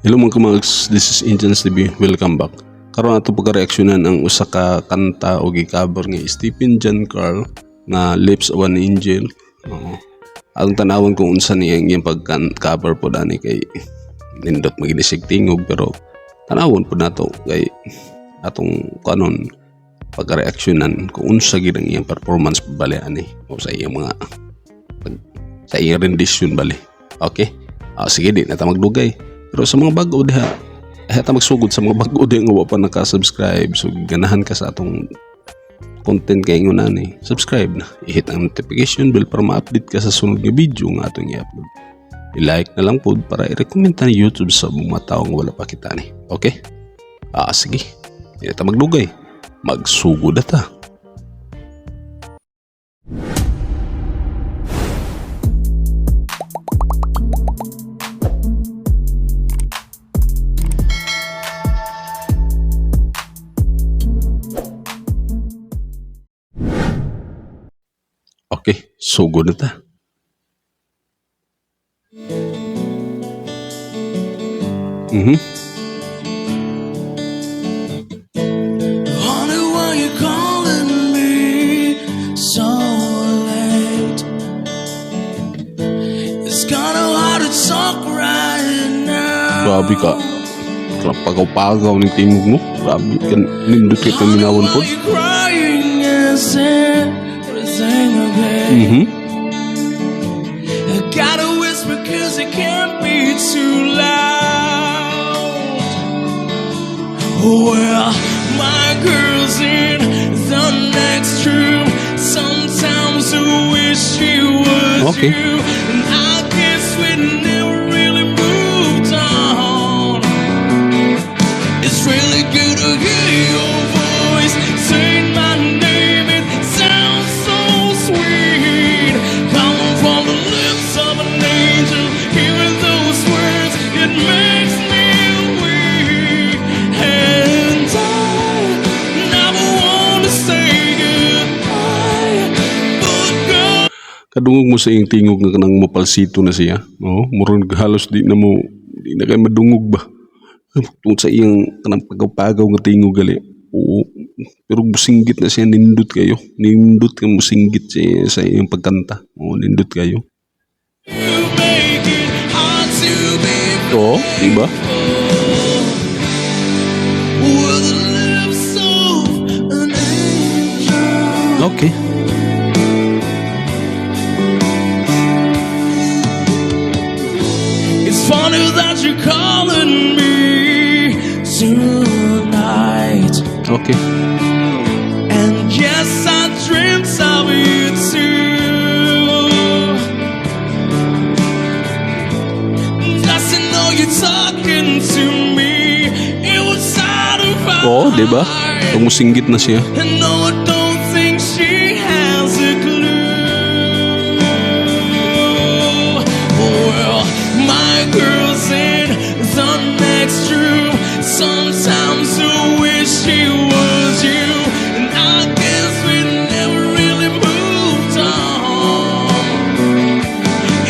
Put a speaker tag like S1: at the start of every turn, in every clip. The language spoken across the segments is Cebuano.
S1: Hello, mga kamags, this is Indians TV. Welcome back. Karon ato pagka-reaksyonan ang usa ka kanta o gi-cover ni Stephen John Carl nga "Lips of an Angel". Oo. Atong tanawon kung unsa niya ang iyang pag-cover po dani kay nindot maginisig tingog, pero tanawon po nato kay atong kanon pagka-reaksyonan kung unsa gid ang iyang performance bali ani o sa iyang mga sa iyang rendition bali. Okay? Ah, sige, di na ta magdugay. Pero sa mga bago diha, eh, ta magsugod sa mga bago diha nga wa pa naka-subscribe. So ganahan ka sa atong content kay ingon ani, subscribe na. I-hit ang notification bell para ma-update ka sa sunod nga video nga atong i-upload. I-like na lang pod para i-recommend ta ni YouTube sa mga tao nga wala pa kita ni. Okay? Ah, sige. Di na ta magdugay. Magsugod na ta. Okay, sugod na ta.
S2: Honey, why you calling me so late? It's kinda hard to talk right now.
S1: Grabe ka. Pagaw-pagaw ng tingog mo. Grabe ka. Nindot kay paminawon
S2: Honey,
S1: po.
S2: why you crying? Is everything okay? I gotta whisper 'cause it can't be too loud. Well, my girl's in the next room. Sometimes I wish she was you. And I guess we never really moved on. It's really good to hear your voice. Saying my name, it sounds so sweet. Coming from the lips of an angel. Hearing those words, it makes me weak. And I never want to say goodbye. But girl,
S1: Kadungog mo sa iyang tingog nga kanang mapalsito na siya. No? Murag halos di na mo, di na kay madungog ba. Tungod sa iyang kanang pagaw-pagaw nga tingog gali. Oo. Pero musinggit na siya, nindot kayo. Nindot ka musinggit siya sa iyang pagkanta. Oo, nindot kayo.
S2: You make it hard to be
S1: Oo, di ba?
S2: with the lips of an angel.
S1: Okay.
S2: It's funny that you're calling me tonight. And yes, I dreamt of you too. Just to know you're talking to me. It was out of
S1: Oo, di ba? Pag musinggit na siya.
S2: And no, I don't think she has a clue. Well, my girl's in the next room. Sometimes I wish she was you. And I guess we never really moved on.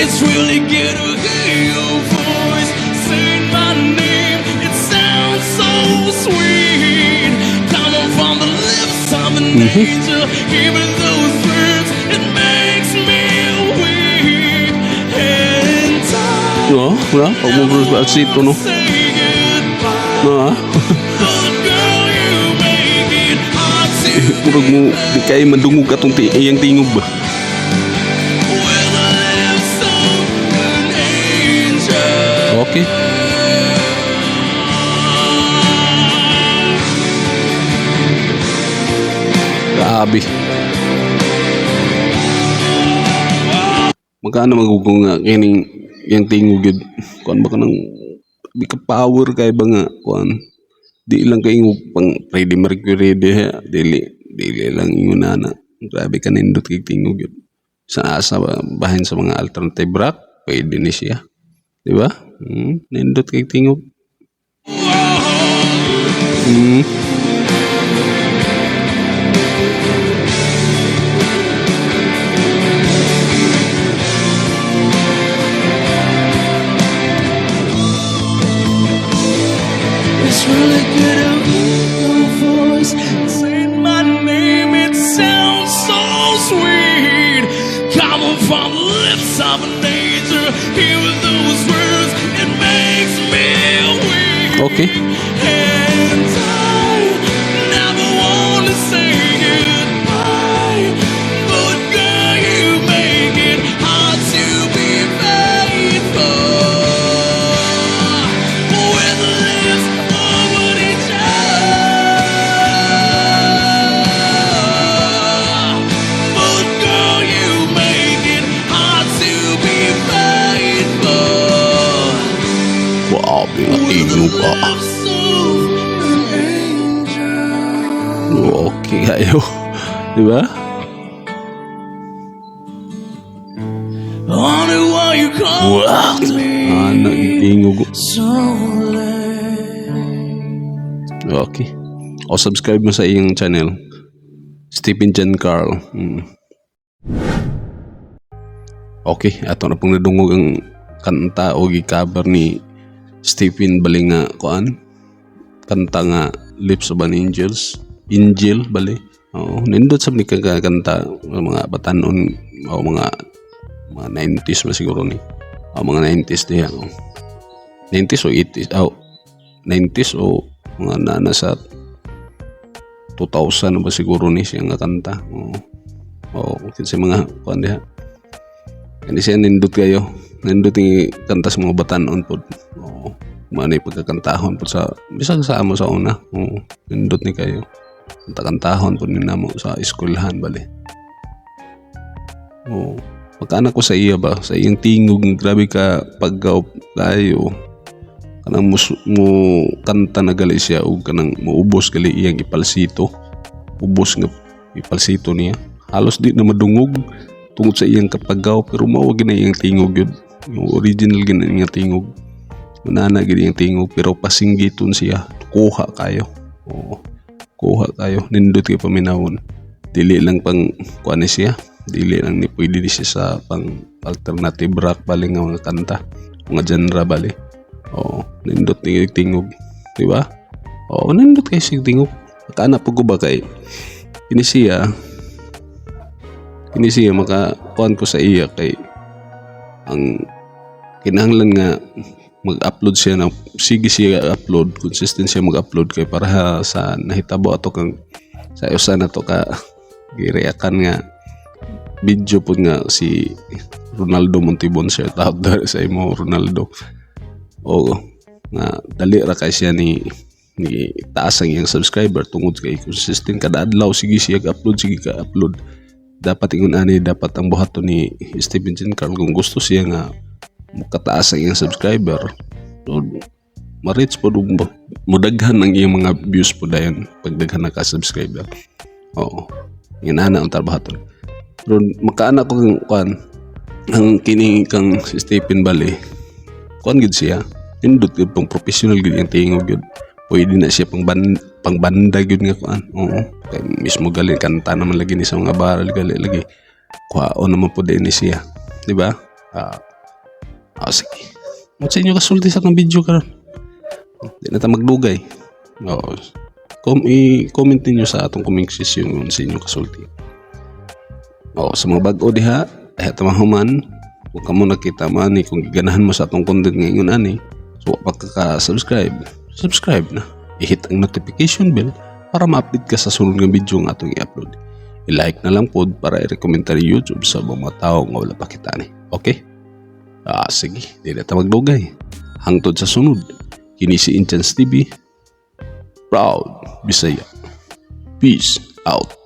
S2: It's really good to hear your voice saying my name. It sounds so sweet. Coming from the lips of an angel. Hearing those words, it makes me weak. And I
S1: Oo, wala. Pag mo falsito, no?
S2: say goodbye.
S1: No, ah.
S2: But girl, you make it hard to
S1: Murag mo, di kay madungog atong iyang tingog ba?
S2: with the lips of an angel.
S1: Okay. Grabe. Magkano magugong nga kining yang tingog yun? Kuan ba ka ng di ka power kay ba nga kuan? Di lang kay pang Freddie Mercury diha, dili dili lang ingon ana. Grabe ka nindot kay tingog yun. Sa asa ba bahin sa mga alternative rock, pwede ni siya. Di ba? Nindot kay tingog.
S2: Surely could have heard your voice say my name. It sounds so sweet. Coming from the lips of an angel, hear those words, it makes me weak. And I never want to say goodbye, but girl, you make it hard to be faithful. With the lips of an angel. But girl, you make it hard to be faithful.
S1: Grabe nga tingog ah.
S2: Lips of an angel.
S1: Okay kayo. Di ba?
S2: Wonder why you call me
S1: Ana tingog.
S2: So late.
S1: Okay. O subscribe mo sa iyang channel. Stephen John Carl. Okay, ato na pong nadungog ang kanta o gi-cover ni Stephen bali nga kuan. Kanta nga Lips of an Angels. Angel bali. Oo, nindot sa ni kanta mga batanon o mga 90s ba siguro ni. O mga 90s diha. Oh. 90s o 80s. Oh, 90s o mga na nasa 2000 na ba siguro ni siya nga kanta. Oo. Oo, kasi mga kuan diha. Kani siya nindot kayo. Nindot ni kanta sa mga batanon pod. Oo. Mao ni pagkakantahon pod sa bisag sa amo sa una. Oo, nindot ni kayo. Kanta-kantahon pod ni namo sa eskwelahan bali. Oo. Pagkaanak ko sa iya ba, sa iyang tingog, grabe ka paggaw kayo. Kanang mo kanta na gali siya og kanang muubos gali iyang ipalsito. Ubos nga ipalsito niya. Halos di na madungog tungod sa iyang kapagaw, pero mao gyud na iyang tingog yun. Yung original gyud na iyang tingog. Manana gyud iyang tingog pero pasinggiton siya. Kuha kayo. Oo. Kuha kayo. Nindot kay paminawon. Dili lang pang kuan ni siya. Dili lang ni pwede ni siya sa pang alternative rock bali nga mga kanta. Mga genre bali. Oo, nindot ni tingog. Di ba? Oo, nindot kay sig tingog. Makaana po ko ba kay kini siya maka kuan ko sa iya kay ang kinahanglan nga mag-upload siya na sige siya upload, consistent siya mag-upload kay para sa nahitabo ato kang sa usa na to ka gireakan nga video pod nga si Ronaldo Montibon. Shout out there sa imo, Ronaldo. O nga dali ra kay siya ni taas ang iyang subscriber tungod kay consistent kada adlaw, sige siya upload, sige ka upload. Dapat ingon ani dapat ang buhaton ni Stephen Jean Carl kung gusto siya nga makataas ang iyang subscriber, so ma-reach po og mudaghan ang iyang mga views po dayon pagdaghan na ka subscriber. Oo, inana ang trabahaton. Pero makaana ko kang kuan ang kini kang si Stephen bali, kuan gid siya, nindot gid, pang professional gid ang tingog gid. Pwede na siya pang banda gyud nga kuan. Oo, kay mismo gali kanta naman lagi ni sa mga baral gali lagi kuhaon naman po din ni siya, di ba? Ah, sige, mo sa inyo kasulti sa atong video karon, di na ta magdugay. Oo, i-comment ninyo sa atong comment section kung sa inyo kasulti. Oo, sa mga bag-o diha ay tamahuman kung kamo nakita man ni, kung giganahan mo sa atong content ngayon ani, so wa pa ka subscribe, subscribe na, i-hit ang notification bell para ma-update ka sa sunod nga video nga atong i-upload. I-like na lang pod para i-recommend ni YouTube sa mga tao nga wala pa kita ni. Okay? Ah, sige, di na ta magdugay. Hangtod sa sunod. Kini si Inchance TV. Proud Bisaya. Peace out.